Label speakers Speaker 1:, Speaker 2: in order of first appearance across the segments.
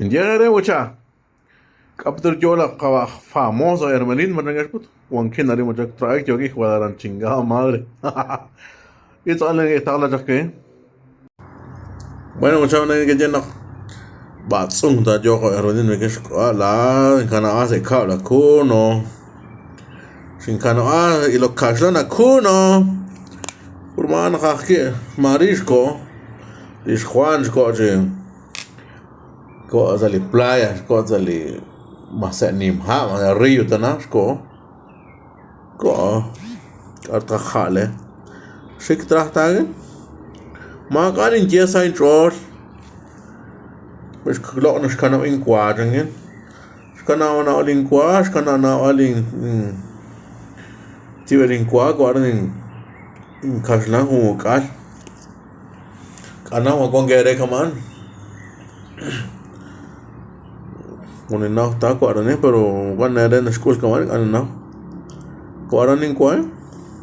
Speaker 1: Ninye eere mucha, k'aptur yo la qawa famoso Hermelín machangaxput, wankin ari mucha trae yoki jugaran chingada madre. Y tz'aqal taqla chaq ke. Bueno, mucha que llena batz'un ta yo Hermelín me kex la kana hace kabla kuno. Sin kano y lo kashlana kuno. Urman jajki marisco. Lix Juan xkochi ko sa li playa xko sa li mase nimha ma río tana xko ko arta jale xik trajtagen ma kanin yesa in chol pues lo no xkana in cuadren xkana na olin kwa xkana na olin tibelin kwa guarden in kashlan hukal kana wa con gere kaman Uninaw ta kuarani pero wan nere nxkul kaman aninaw kuarani kwa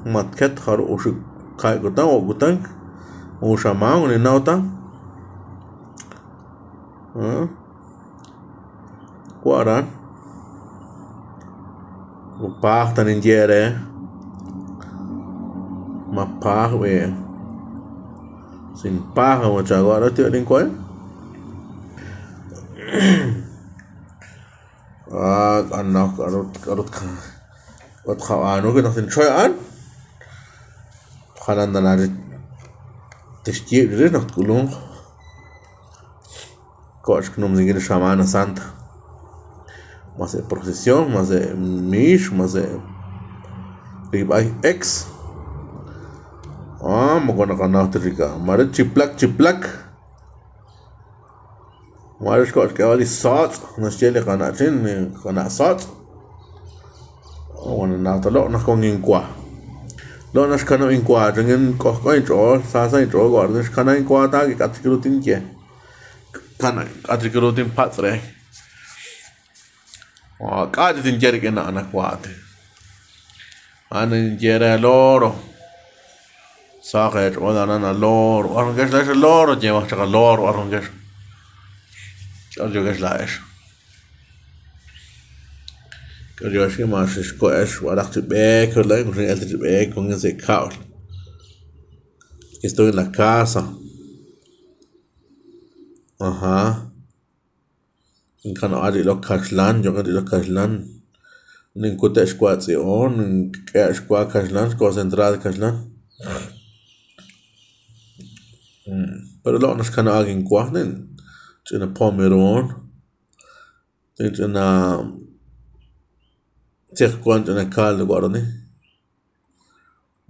Speaker 1: matket har uxi kai kutan o kutan o xaman uninaw ta kuaran upaj tanin yere mapaj we sin paja mucha guara tío kwa ah anaw karut karut ot khawanu ke naqtin choy an khalan dana tixyib ri naq tkulun koch knum zingir Semana Santa más de procesión más de mish más de ribay ex ah mo kona kana rica mare chiplak chiplak mare xkoch ke wali sot naxyeli kana chin kana sot bueno na talo na con inkwa lo na xkana inkwa ringen koh ko incho sa sa incho guarda xkana inkwa ta ke katikrutin ke kana katikrutin patre ah katin yere ke na na kwate ana yere loro saket wala na loro arrongesh la loro lleva chaca loro arrongesh yo la es yo es más es es con ese caos estoy en la casa ajá en kano ari lo kashlan yo lo kashlan nin kute xkuatzion que xkua kashlan concentrada kashlan pero lo nos kano alguien kuahnen ch'ina pomeron ch'ina tsiqkuan ch'ina caldo guarani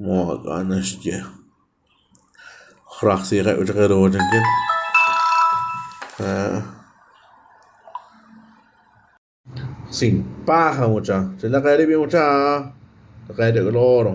Speaker 1: mo gana xye xrajsiqe uchqeruchankin sin paja mucha se la cae bien mucha la cae de loro.